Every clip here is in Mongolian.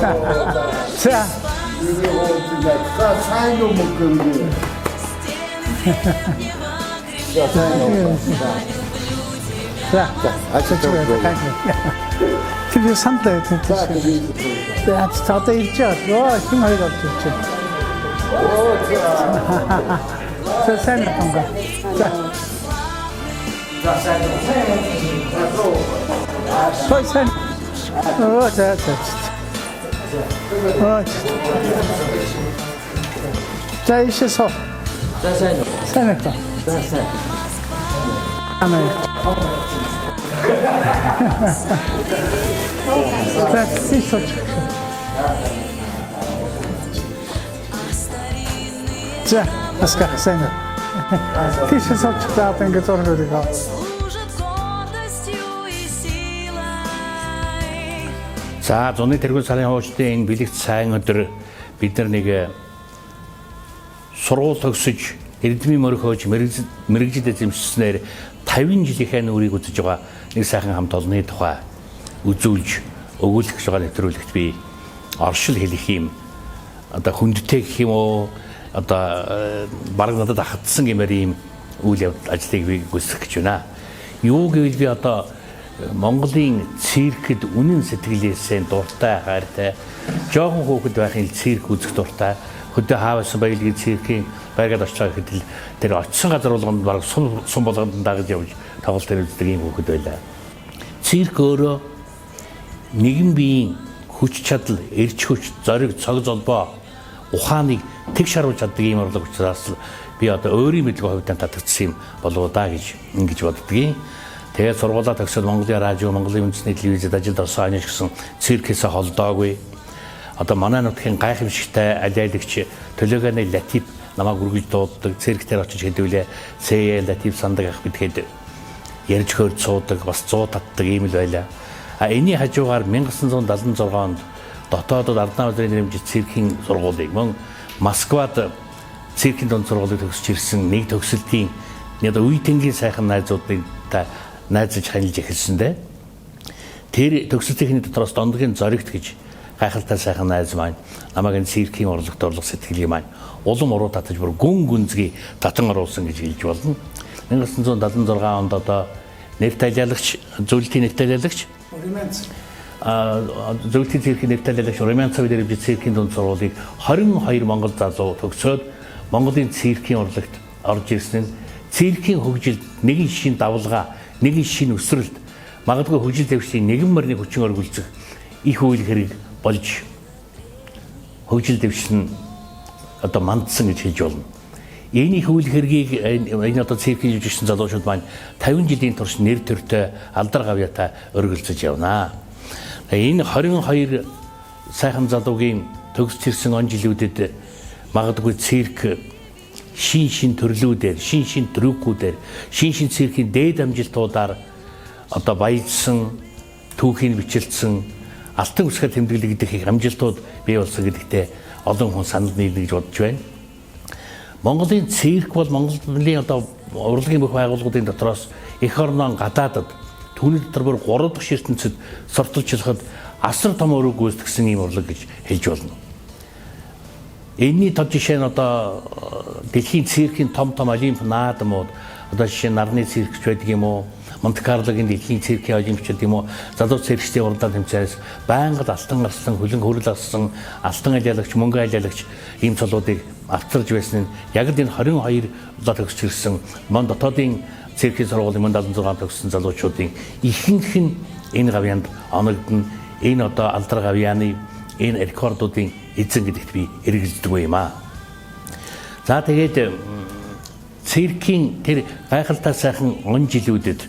За. За, сайн уу, мөнгө. За, сайн уу. За. Ажил явуулъя. Тэр саналаа тийм. За, тэгээд За, одоо ирж байгаа. Йоо, хин хоёр болж ирж байна. Оо, за. За, сайн уу. За. За, сайн уу. За, уу. Сой сайн. Оо, за, за. Оо. За, ишээ соо. За, сайн уу. Сайн уу. За, сайн. Амаа. За, сисоч. За, аска сайн уу. Тийш сууч за одоо ингэ зураг өгөө. Служит гордостью и силой. За, зуны тэргүүн сарын хуучдын энэ бэлэгт сайн өдөр бид нар нэг сургууль төгсөж, эрдмийн мөрхөөж, мэргэжил эзэмшснээр 50 жилийнхээ нүрийг үзэж байгаа нэг сайхан хамт олонны тухай үзүүлж өгүүлэх гэж байгаа нэвтрүүлэгт би оршил хэлэх юм одоо хүндтэй гэх юм уу, одоо бараг надад ахадсан гэмээр ийм үйл явдал ажлыг би гүйцэтгэх гэж байна. Юу гэвэл би одоо Монголын циркэд үнэн сэтгэлээсээ дуртай, хайртай, жоохон хүүхэд байхын цирк үзэх дуртай. Хөдөө хаавсан баялагын циркийн байгаад очлоо гэхэд л тэр очисон газар болгонд бараг сум сум болгонд дагаж явж тоглолт үздэг ийм хүүхэд байлаа. Цирк өөрөө нэгэн биеийн хүч чадал, эрч хүч, зориг, цог золбоо, ухааныг тэг шаруулж чаддаг ийм урлаг учраас би одоо өөрийн мэдлэг хувьдаа татагдсан юм болов уу да гэж ингэж боддгийн. Тэгээд сургуулаа төгсөөд Монголын радио, Монголын үндэсний телевизэд ажилд орсон хойно ч гэсэн циркээсээ холдоогүй. Одоо манай нутгийн гайхамшигтай алиалагч Төлөөгөөний Латип намайг үргэлж дууддаг. Цирк дээр очиж хэдүүлээ. ЦЭ Латип сандаг ах бидгээд ярьж хөөрч суудаг, бас зуу татдаг ийм л байлаа. А энэний хажуугаар 1976 онд дотоодод Ардан өдрийн нэрмжит циркийн сургуулийг, мөн Москвад циркийн дунд сургуулийг төгсөж ирсэн нэг төгсөлтийн одоо үе тэнгийн сайхан найзуудыг та найзаж ханилж эхэлсэндээ тэр төгсөлтийн дотроос Дондгийн Зоригт гэж гайхалтай сайхан найз маань намайг энэ циркийн урлагт орлох сэтгэлийг маань улам уруу татаж бүр гүн гүнзгий татан оруулсан гэж хэлж болно. 1976 онд одоо нефт айлаалагч, зөвлөлтийн нефт айлаалагч зөвлөлтийн циркийн нефт айлаалагч Румянцев дэрэмжит циркийн дунд сургуулийг 22 монгол залуу төгсөөд Монголын циркийн урлагт орж ирсэн нь циркийн хөгжилд нэгэн шин давлгаа, нэгэн шин өсрөлт, магадгүй хөгжил дэвшлийн нэгэн мөрний хүчин өргөлцөх их үйл хэрэг болж хөгжил дэвшин одоо мандсан гэж хэлж болно. Энэ их үйл хэргийг энэ одоо циркийн жүжигчин залуучууд маань 50 жилийн турш нэр төртэй, алдар гавьяатай өргөлцөж явнаа. Энэ 22 сайхан залуугийн төгсөж ирсэн он жилүүдэд магадгүй цирк шин шин төрлүүдээр, шин шин трюкүүдээр, шин шин циркийн дээд амжилтуудаар одоо баяжсан, түүхийг бичилдсэн, алтан үсгээр тэмдэглэгдэх их амжилтууд бий болсон гэдэгтээ олон хүн санал нийлнэ гэж бодож байна. Монголын цирк бол Монголын одоо урлагийн бүх байгууллагуудын дотроос эх орноо гадаадад, түүний дотор бүр 3 дахь ертөнцид сурталчлахад асар том өрөг гүйцэтгсэн ийм урлаг гэж хэлж болно. Энэний тод жишээ нь одоо дэлхийн циркийн том том олимп наадмууд, одоо жишээ нь нарны циркч байдаг юм уу, Монте Карлогийн дэлхийн циркийн олимпч гэдэг юм уу, залуу циркчдийн уралдаан тэмцээнээс байнга л алтан гарсан, хөлөн хөрөл авсан, алтан алиалагч, мөнгө алиалагч ийм цолуудыг авчирж байсан нь яг л энэ 22 удаа төгсөж ирсэн мөн дотоодын циркийн сургуулийн мөн 76 төгссөн залуучуудын ихэнх нь энэ гавьяанд оногдно. Энэ одоо алдар гавьяаны энэ рекордуудын эзэн гэдэгт би эргэлздэг юм аа. За, тэгээд циркийн тэр гайхалтай сайхан он жилүүдэд,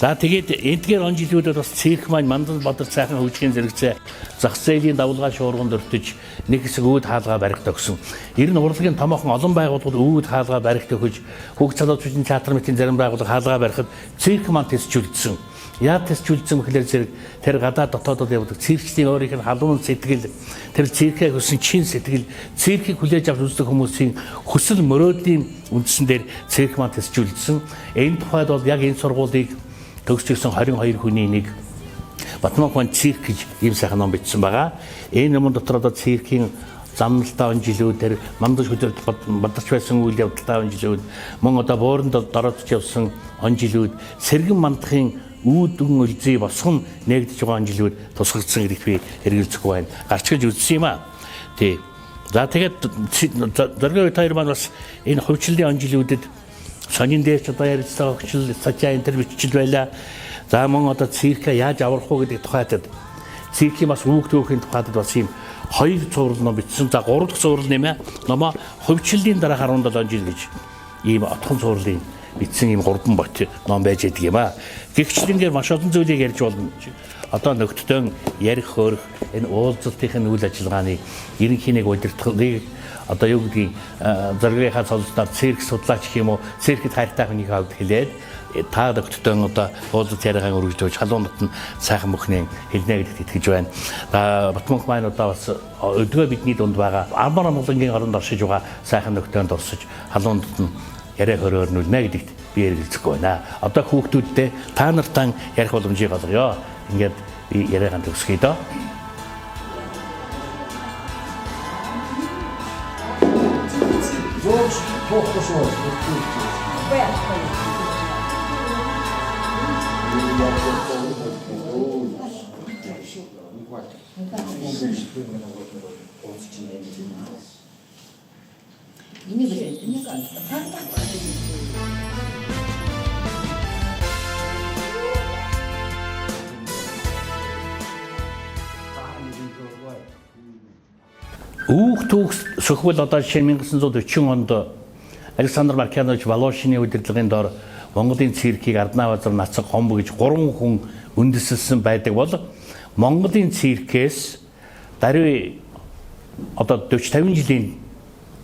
за, тэгээд эдгээр он жилүүдэд бас цирк маань Мандан Бадар сайхан хөгжлийн зэрэгцээ зах зээлийн давлгаа шуурганд өртөж нэг хэсэг үүд хаалгаа барих төгсөн. Ер нь урлагийн томоохон олон байгууллагууд үүд хаалгаа барих төхөж, хүүхд залуучуудын театр мэтийн зарим байгууллага хаалгаа барихад цирк маань тэсчүүлдсэн. Яа тэсчүүлдсэн гэхлээр зэрэг тэр гадаад дотоодод явдаг циркчдийн өөрийнх нь халуун сэтгэл, тэр циркээ хүссэн чин сэтгэл, циркийг хүлээж авч үздэг хүмүүсийн хүсэл мөрөөдлийн үндсэн дээр цирк маань тэсчүүлдсэн. Энэ тухайд бол яг энэ сургуулийг төгсөж ирсэн 22 хүний нэг Батманх цирк гэж ийм сайхан ном бичсэн байгаа. Энэ номон дотор одоо циркийн замналтай он жилүүдээр мандаж хөдөлж бадарч байсан үйл явдалтай он жилүүд мөн одоо бууранд дороодож явсан он жилүүд сэргэн мандахын үүдэн үлзий босгон нээгдэж байгаа он жилүүд тусгагдсан гэдэгт би хэрэгэлцэхгүй байна. Гарч гэж үзсэн юм аа. Тий. За тэгээд зоргийн үед хоёр маань бас энэ хувьчлалын он жилүүдэд сонин дээр ч одоо ярилцлага өгчл, статья энэ төр бичил байлаа. За мөн одоо циркээ яаж аврах уу гэдэг тухайтад циркийн бас үүх түүхийн тухайтад бас ийм хоёр цуврал ном бичсэн. За гурав дахь цуврал нэмээ. Номоо хувьчлалын дараах 17 жил гэж ийм отхон цувралын бичсэн ийм гурван бот ном байж байдаг юм аа. Гэгчлэнгээр маш олон зүйлийг ярьж болно. Одоо нөхдөдөө ярих хөөрөх энэ уулзалтын үйл ажиллагааны ерөнхий нэг удирдлагыг одоо юу гэдгийг зоригынхаа цолцноор цирк судлаач гэх юм уу циркэд хайртай хүний хувьд хэлээд та нөхдөдөө одоо уулзалт яриагаа өргөжлөөж халуун нутан сайхан бүхний хэлнэ гэдэгт итгэж байна. Батмөнх маань одоо бас өдгөө бидний дунд байгаа Армар Монголынгийн оронд оршиж байгаа сайхан нөхдөнд орсож халуун нутан яриа хөрөөрнүүлнэ гэдэгт би ярилцэхгүй байна. Одоо хүүхдүүдтэй та нартай ярих боломжийг олгоё. Ингээд би яриагаа төгсгөе дөө. Зууч тоохгүй шүү. Үүх түүх сөхвөл одоо жишээ нь 1940 онд Александр Маркянович Волошины удирдлагын дор Монголын циркийг Арднавазар Нацаг Гомбо гэж гурван хүн үндэслэсэн байдаг бол Монголын циркээс даруй одоо 40 50 жилийн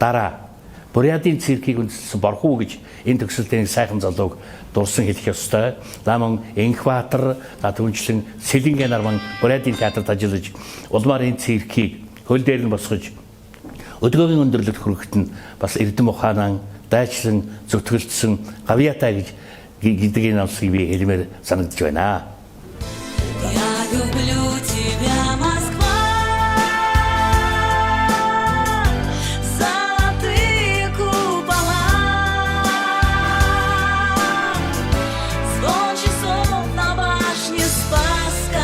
дараа Бурятын циркийг үндэслэсэн Борхуу гэж энэ төгсөлтийн сайхан залууг дурсан хэлэх ёстой. За мөн Энхбаатар, за түнчлэн Сэлэнгэ нар мөн Бурятын театрт ажиллаж улмаар энэ циркийг хөл дээр нь босгож өдгөөгийн өндөрлөлт хүрэхэд нь бас эрдэм ухаанаа дайчлан зүтгэлдсэн гавьяатай гэж гэдэг энэ онцлогийг би хэлмээр санагдаж байна. Я люблю тебя, Москва, золотые купола, звон часов на башне Спасской,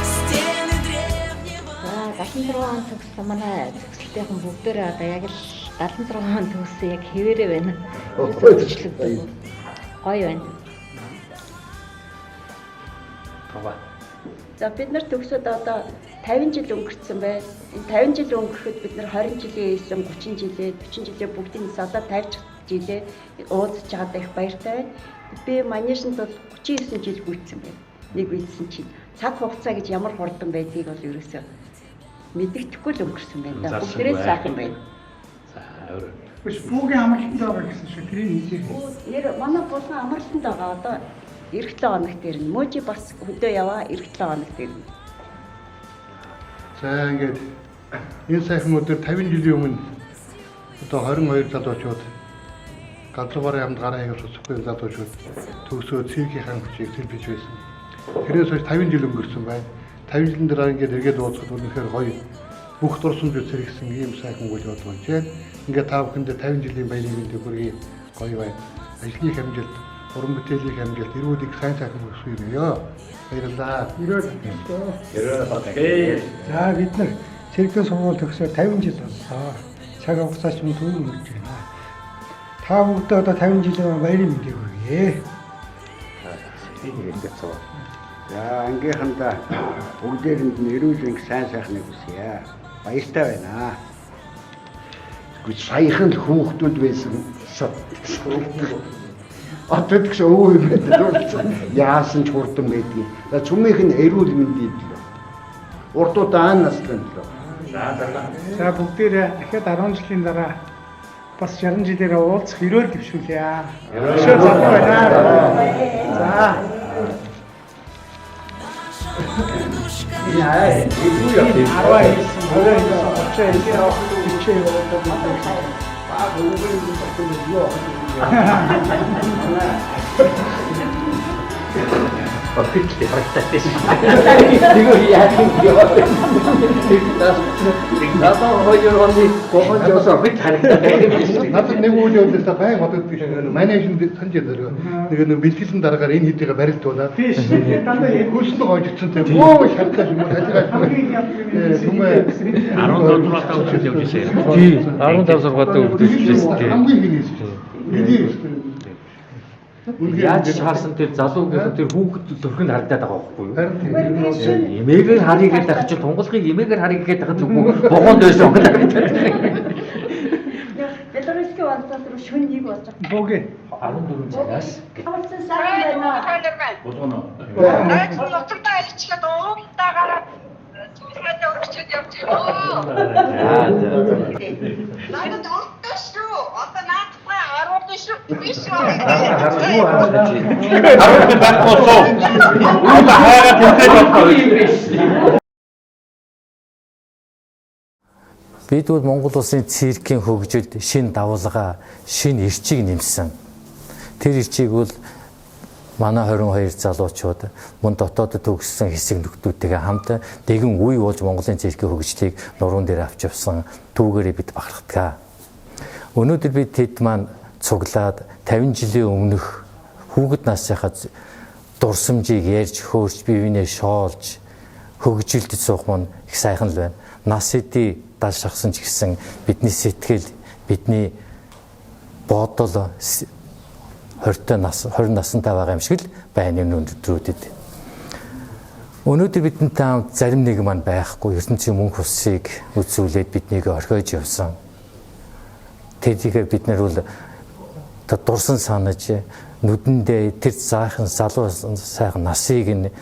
стены древнего. За 76 он төгссөн манай төгсөлтийнхэн бүгдээрээ одоо яг л 76 он төгссөн яг хэвээрээ байна. Өөрчлөгдөв. Гоё байна. За бид нар төгсөөд одоо 50 жил өнгөрцөн байна. Энэ 50 жил өнгөрөхөд бид нар 20 жилийн хийсэн 30 жилээ, 40 жилээ бүгдийг нь салаад 50 жилээ уулзч байгаадаа их баяртай байна. Би манежинд бол 39 жил гүйцсэн байна. Нэг үйлсэн чинь цаг хугацаа гэж ямар хурдан байдгийг бол ерөөсөө мэддэхгүй л өнгөрсөн байна. Да. Бүгдээрээ сайхан байна. За өөр. Биш бүүгийн амралтанд байгаа гэсэн шиг тэрийг хэлээ. Нэр манай булган амралтанд байгаа. Одоо эх 7 хоногт ирнэ. Мөжи бас хөдөө яваа эх 7 хоногт ирнэ. За ингээд энэ сайхан өдөр 50 жилийн өмнө одоо 22 залуучууд галзуубарын хамт гараа аягаар цуцхгүй залуучууд төгсөө циркийн хүчийг сэлбэж байсан. Тэрнээс хойш 50 жил өнгөрсөн байна. 50 жилийн дараа ингээд эргээд уулзахад үнэхээр гоё бүх дурсамж сэргсэн ийм сайхан үйл явдал болж байна. Ингээд та бүхэндээ 50 жилийн баярын мэндийг хүргэе. Гоё байна. Ажлын их амжилт, уран бүтээлийн амжилт, эрүүл их сайн сайхан өсвөр юм. Баярлалаа. Ерөөл. За бид нар циркийн сургууль төгсөө 50 жил боллоо. Цаг хугацаа ч мөн түрүү өнгөрч байна. Та бүгдээ одоо 50 жилийн баярын мэндийг хүргэе. За ангийнхандаа бүгдээрэнд нь эрүүл мэнд сайн сайхныг хүсье. Баяртай байна. Гэхдээ саяхан л хүүхдүүд байсан. Одоо тэгш өвөө юм байна. Яасан ч хурдан байдгийг. За цүмийнх нь эрүүл мэндийн төлөө. Урдуудаа ан наслан төлөө. За бүгдээрээ дахиад 10 жилийн дараа бас 60 жилээрээ уулзах ерөөл дэвшүүлье. Өшөө залуу байна. За. Наша матушка Яа, 19, 29, 30, 40 баг өвөө юм байна. Орхид л харагдаад байсан. Тэгээ яах юм бэ? Надад хоёр оны гохон жос орхид харагдаад байсан. Надад нэг үйл явдлаа байн бодогддог шиг манежинд санаж байна. Нэг бэлтгэлэн дараагаар энэ хэдийгээ барилт болоо. Тийш. Дандаа хөлсөн гойжсон тийм. Өө шартаа юм уу талигаа. Түмээ 15 6 таа явж ирсэн. Тий, 15 6 таа өвдөж ирсэн тий. Хамгийн хинээс. Хэдий Яаж ч харсан тэр залуугийнхан тэр хүүхэд төрхөнд харагдаад байгаа байхгүй юу? Эмээгээр харъя гэдэг ах чинь тунгалгыг эмээгээр харъя гэдэг ах зүггүй вогоонд байсан охин харагдаад. Белорусский вокзал руу шөнө нэг болж байгаа. Боги 14 цагаас Ямар сайхан байна. Болгоно. Нутагтаа илчлээд уумтаа гараад цэцгэлээ өргөчөөд явж байна. Надад өртөө шүү. Одоо наадахгүй харуулна шүү. Би шүү. Юу харуулж байна? Харуулах байхгүй болов. Одоо хайгаа тэмцээж болохгүй. Бид бол Монгол улсын циркийн хөгжилд шинэ давалгаа, шинэ эрчийг нэмсэн. Тэр эрчийг бол манай 22 залуучууд мөн дотоодод төгссөн хэсэг нөхдүүдтэйгээ хамт дэгэн үе болж Монголын циркийн хөгжлийг нуруунд дээр авч явсан түүгээрээ бид бахархдаг. Өнөөдөр бид тэд маань цуглаад 50 жилийн өмнөх хүүхэд насныхаа дурсамжийг ярьж хөөрч бие биенээ шоолж хөгжилд суух мөн их сайхан л байна. Нас хэдий дал шахсан ч гэсэн бидний сэтгэл, бидний бодол 20 нас 20 настай байгаа юм шиг л байна энэ өндөдрүүдэд. Өнөөдөр бидэнтэй хамт зарим нэг маань байхгүй ертөнцийн мөнх усыг үзүүлээд биднийг орхиож явсан. Тэдийгээ бид нар бол дурсан санаж нүдэндээ тэр заахан залуу сайхан насыг нь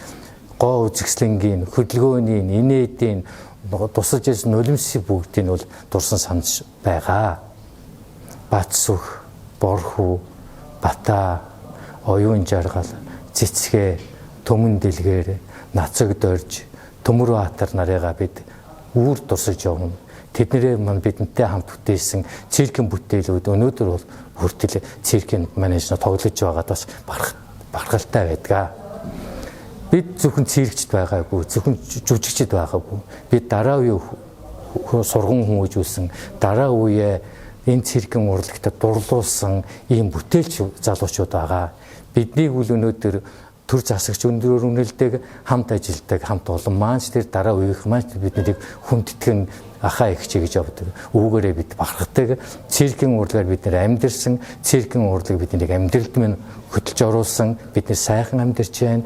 гоо үзэсгэлэнгийн хөдөлгөөний инээдийн тусалж ирсэн нулимсыг бүгдийг нь бол дурсан санаж байгаа. Бат сүх, борхүү, бата, оюун жаргал, цэцгээ, төмөн дэлгээр, нацаг дорж, Төмөр Баатар нарыгаа бид үүр дурсаж явна. Тэднэрээ мань бидэнтэй хамт бүтээсэн циркийн бүтээлүүд өнөөдөр бол хүртэл циркийн менежмент тоглож байгаад бас бахархалтай байдаг. Бид зөвхөн циркчд байгаагүй, зөвхөн жүжигчд байгаагүй. Бид дараа үеийн сурган хүмүүжүүлсэн, дараа үеэ энэ циркийн урлагт дурлуулсан ийм бүтээлч залуучууд байгаа. Биднийг үл өнөөдөр төр засагч өндрөөр үнэлдэг, хамт ажилдаг, хамт олон маань ч тэр дараа үеийнх маань ч биднийг хүндэтгэн ахаа их чи гэж явдаг. Үүгээрээ бид бахархдаг. Циркийн урлагаар бид нэр амьдэрсэн, циркийн урлаг биднийг амьдралд минь хөтөлж оруулсан. Бид нэр сайхан амьдарч байна.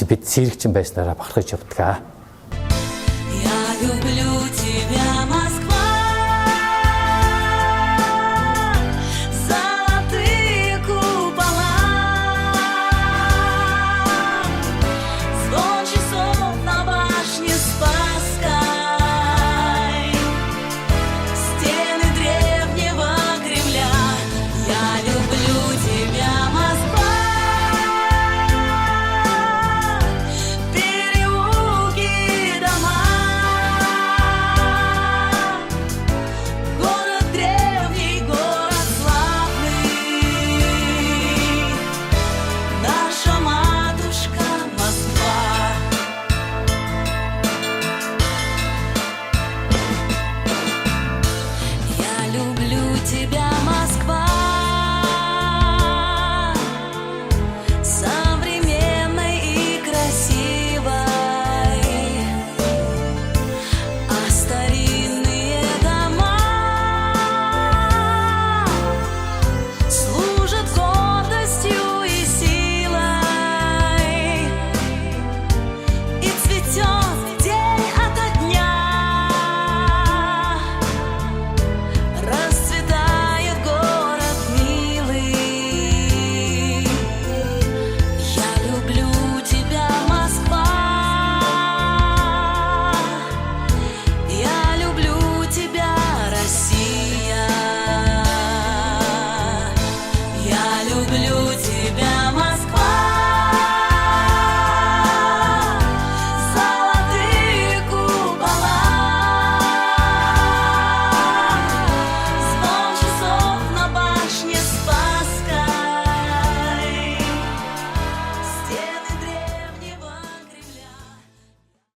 Бид циркчин байснараа бахархаж явдаг. Я люблю тебя.